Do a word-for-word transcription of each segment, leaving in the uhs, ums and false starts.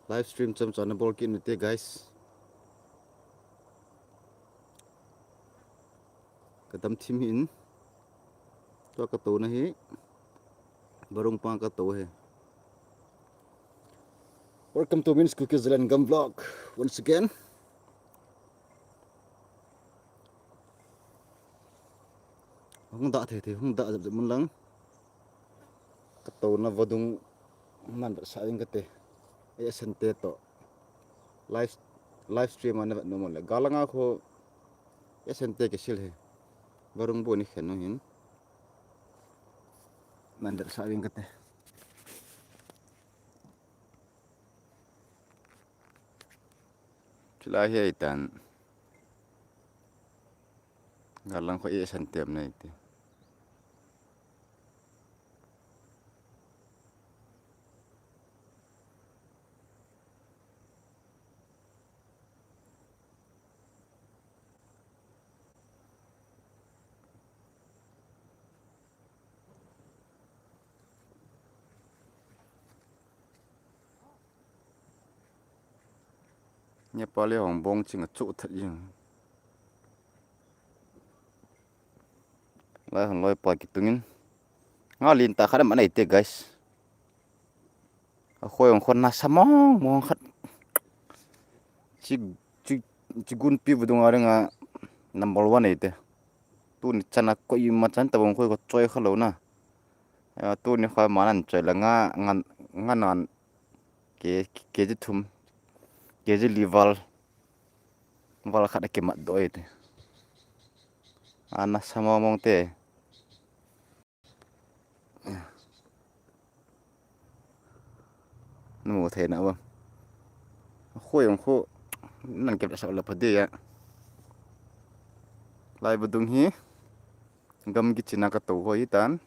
Live stream chomcha na bol kit ute, guys. Ka dam thim hi in. Tua ka to na hi. Barung pa ka to hi. Welcome to Min's Kuki Zalengam vlog once again. Hung da thei thei, hung da jep jep mun lang. Ka to na vadung nan ba sa ing ka te. E sen te to. Live, live stream ana vet nom le. Galanga kho e sen te ke sil he. Barung bu ni khen no hin. Nan da sa ing ka te. Chulai hi tan. Galang kho e san tem nei te. Nepali hong bong ching a chu that jing. Lai hon loi pa kitungin. Nga lin ta khat am anei te, guys. A khoi hong khon na sa mong mong khat. Chi, chi, chi gun pi bu dung a ring a number one ei te. Tu ni chan a koi ma chan ta bong khoi ko choi kha lo na. A, tu ni kha ma nan choi la nga, nga, nga nan ke, ke ji thum. Ke ji li val. Val khat a ke mat do ei te. A na sa mong mong te. Namu thei na bang. Khoi hong kho nan kep sa la pha de ya. Lai vadung hi. Gam ki china ka to ho hi tan.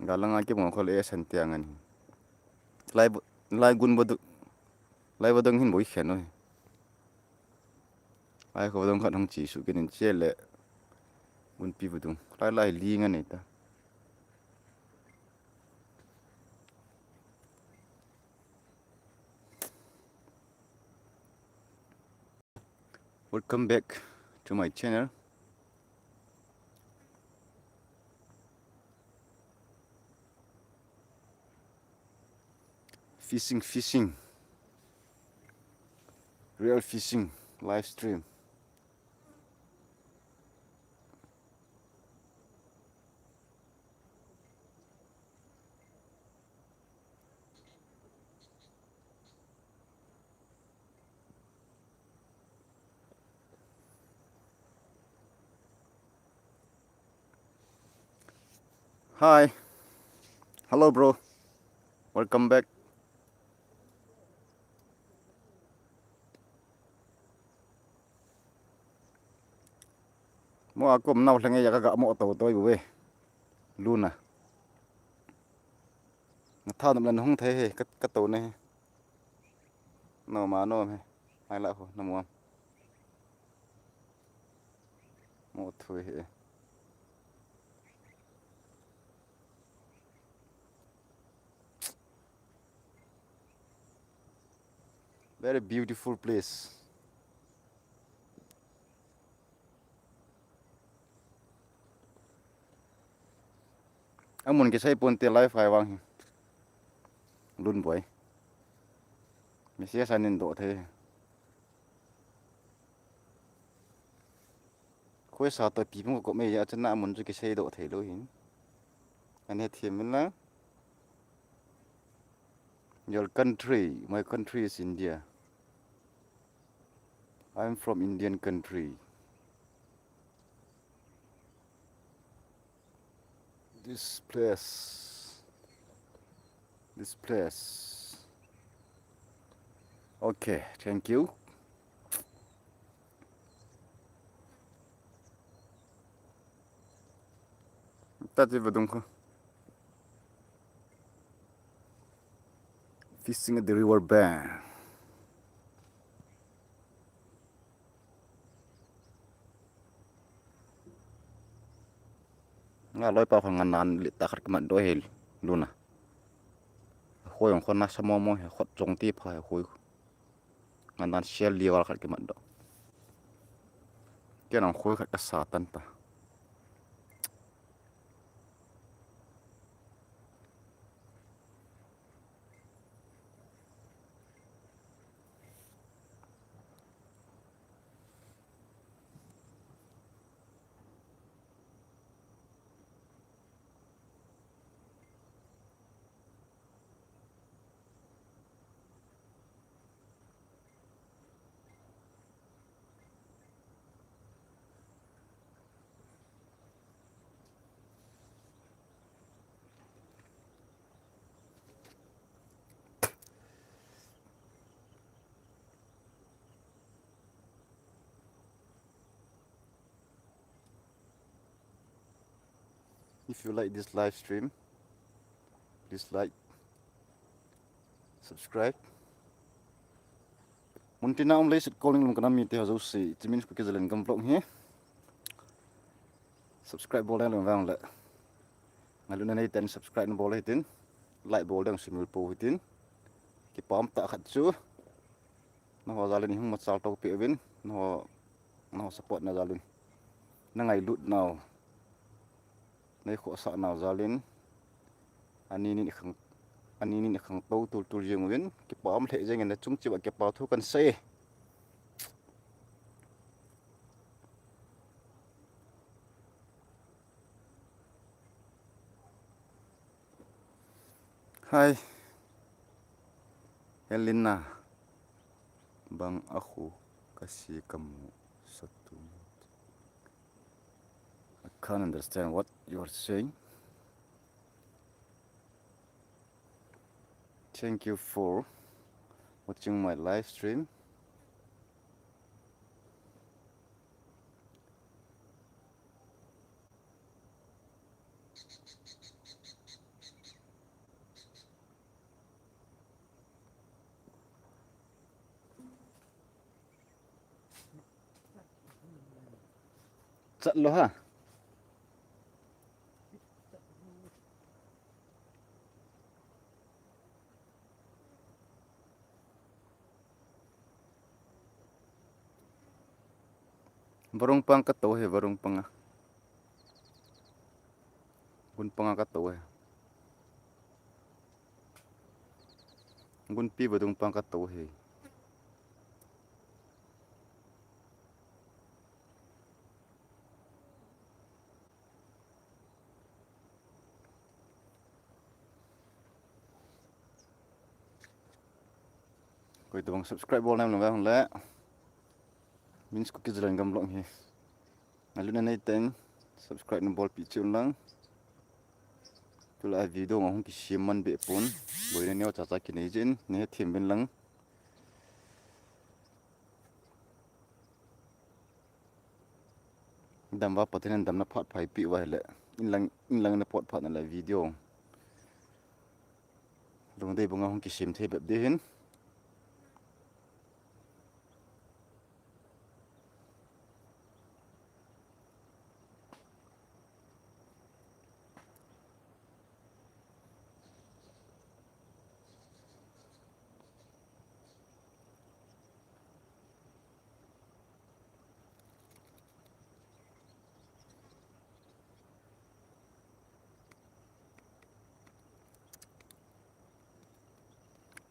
Galanga ki mo kho le san tiang ani. Lai bu-, lai gun vadung. Lai vadung hin boi khen oi. Lai kho vadung khat hong chi su kin in che le. Gun pi vadung. Lai lai li nga nei ta. Welcome back to my channel. Fishing, fishing. Real fishing live stream. Hi. Hello, bro. Welcome back. Mo a kum nau hleng e ya ka ga mo to to i bu ve. Luna. Nga tha nam lan hung thei he, ka, ka to ne he. No ma no he. Mai la ho, na mo. Mo thui he. Very beautiful place. Amun kisei pon te live khai vang hi. Lun boi. Message anin do thei. Khoi sa to pi mo ko me ya chana amun chu kisei do thei lo hin. Ane thim min la. Your country, my country is India. I'm from Indian country. This place. This place. Okay, thank you. Tati vadung ko. Fishing at the river bank. Nga loi pa khon ngan nan li ta khat ka mat do hel luna. Khoi jong khon nasa momo hi, khot jong ti pha hi khoi. Ngan dan share liwa khat kimat doh. Ken ang khoi khat kasa tan ta. If you like this live stream, please like, subscribe. Muntina um leiset kolning lum kanam mite ho jouse, Chimin's Kuki Zalengam vlog hi subscribe bol ding lung vang le, ngailutna neiten subscribe nabol hitin, like bol ding sumil pou hitin. Kipah tah khat chu, nangho jalin ihung machal to peh uvin, nangho, nangho support na jalin, nangailutnau, neikhohsah nau jalin, ani nin ikhang, ani nin ikhang to tultul jeng uvin, kipah lheh jengin, nachung cheh uva kipah thu kahin sei. Hi. Helena. Bang a khu kasi kamu satu. I can't understand what you are saying. Thank you for watching my live stream. Chat lou ha. Varung pang katou hi, varung pang a. Gun pang a katou hi. Gunpi vadung pang katou hi. Koi tobang subscribe bol nem lou vang le. Min Kuki Zalengam vlog hi. Ngailutna neiten subscribe nabolpeh cheh un lang. Tulai video nga hung kisem man be pon. Boina neo cha cha kinei jin, nei hethem uvin lang. Damva Pathen in damna phat pha eipeh uva ahile, inlang, inlang na pot phat nale video. Lungdei banga hung kisem thei bep ding ahin.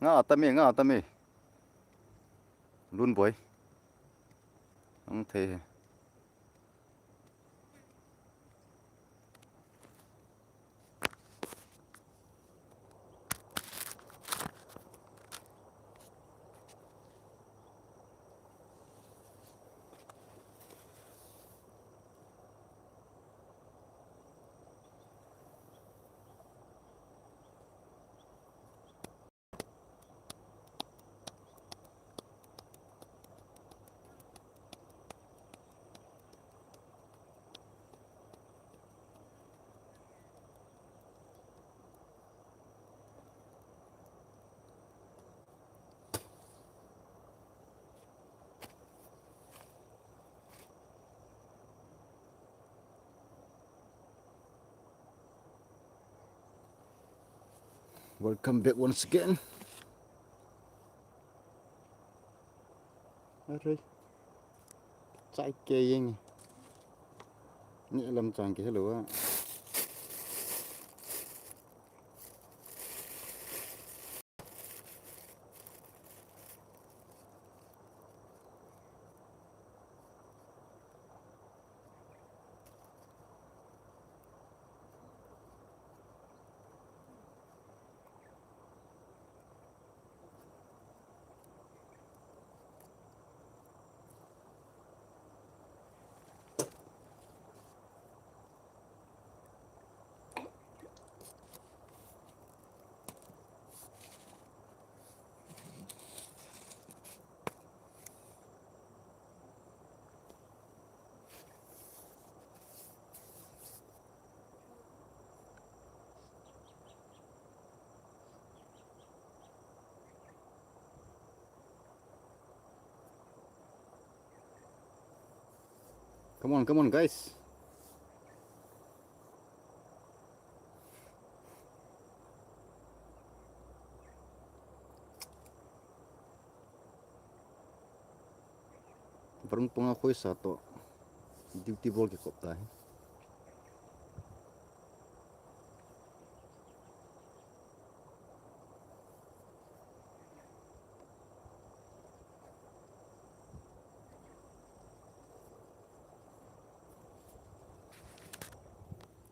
Nga tame, nga tame. Lunboi. Ang thei he. Welcome back once again. Arai. Chai ke yeng. Ni lam chang ke hello a. Come on, come on, guys. Varung panga khoisa toh duty bol kikop tahi.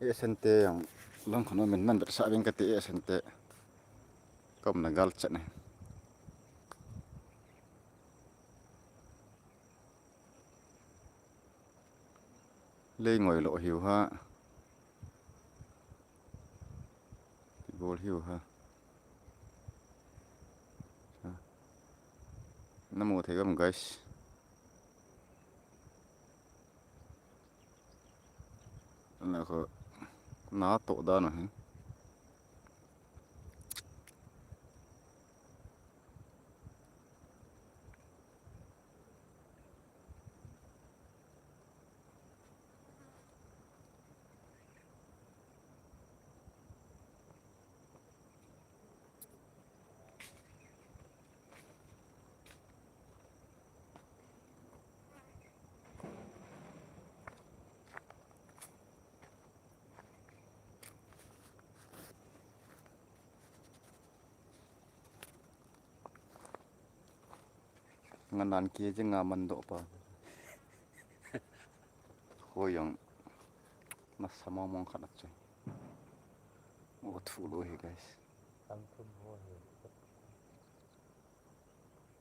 Esente jong lang khano min man ber sa bing kati esente. Kom na gal chat ne. Lei ngoi lo hiu ha. Ti bol hiu ha. Na mu thei gam, guys. Na ko na to da na hin. Nganan ke je nga man do pa. Khoyang. Nasa mong mong khat a che. O thu lo hi, guys. Tam thum ho hi.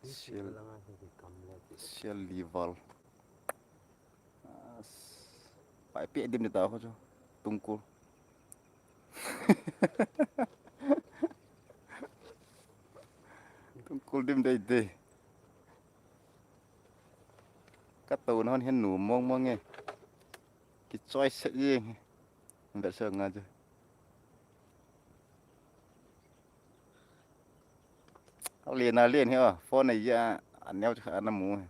Sial, sial lival. Pai pe dim de ta ho cho. Tungkul. Tungkul dim dei dei. Ka to na hon hen nu mong mong nge. Ki choi set ye nge. Nda sa nga je. Alen alen hi a, phone a ya, a neo cha na mu.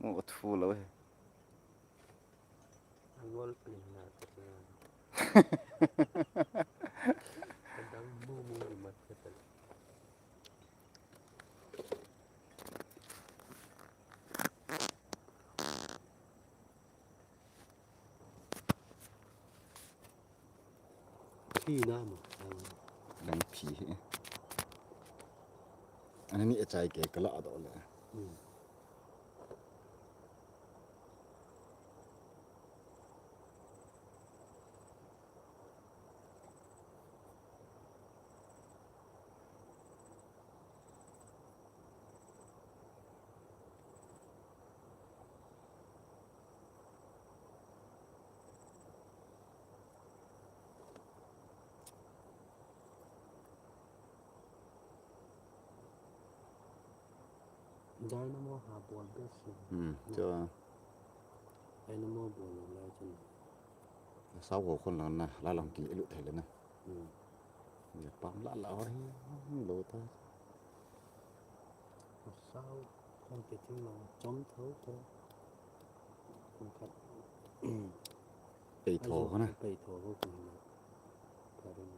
Mu a thu lo he. Angol pin na ta. Kadang mu mu mat ka ta. Phi na mo. Lang phi he. Ani ni achai ke kala do le. Hmm. Dynamo ha bol best. Hmm, cho. Dynamo bol lo lai chun. Sao ko khon lang na, la lang ki ilu thei le na. Hmm. Ye pam la la ho hi, lo ta. Sao khon ke ting lo, chom tho tho. Khon khat. Pei tho ko na. Pei tho ko ko na. Ka rin.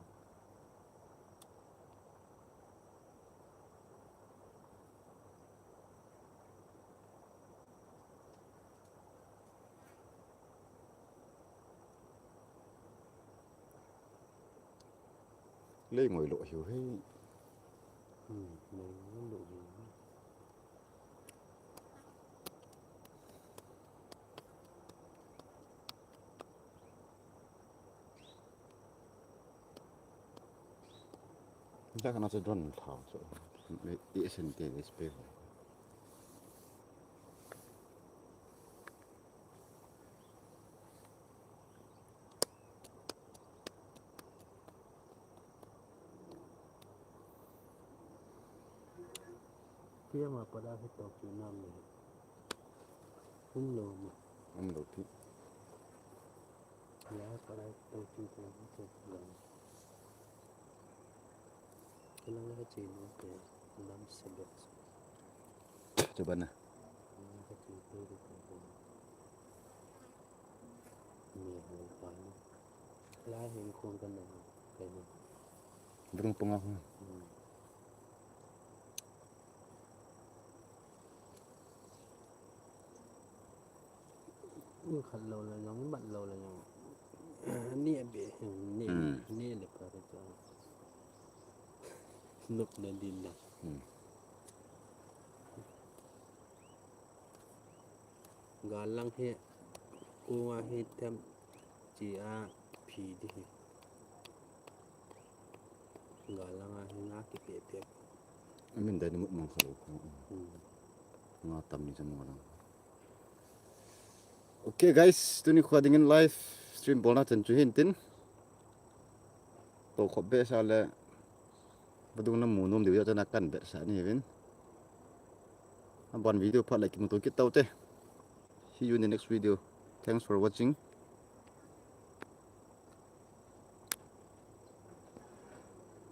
Lei ngoi lo hiu hei. Hmm, lei ngoi lo hiu. Dak na chu drone thao chu. Ei sen te le space. Tia ma pada hi to ki nam le. Um lo ma. Um lo ki. Ya pada to ki ko ko lo. Kailangan ka chino ke lam sebet. Chuba na. Kailangan ka chino ke ko. Ni ho pa ni. La hin khon ka na. Kailangan. Burung panga ho. Hmm. Khat lo la jong, bat lo la jong. Ni a be, ni, Hmm. ni le pa ka jong. Nok na din na. Hmm. Gal lang hi, kong a hi tem chi a phi di hi. Gal lang a hi nga kipe pe. Amin dai ni mut mang kha lo ko. Hmm. Nga tam ni jam nga lang. Okay guys, tuni kho dingin live stream bolna chan chu hin tin. To khop be sa le. Vadung na mu nom diu ya chana kan be sa ni hin. Aban video phat le kimu to kit tau te. See you in the next video. Thanks for watching.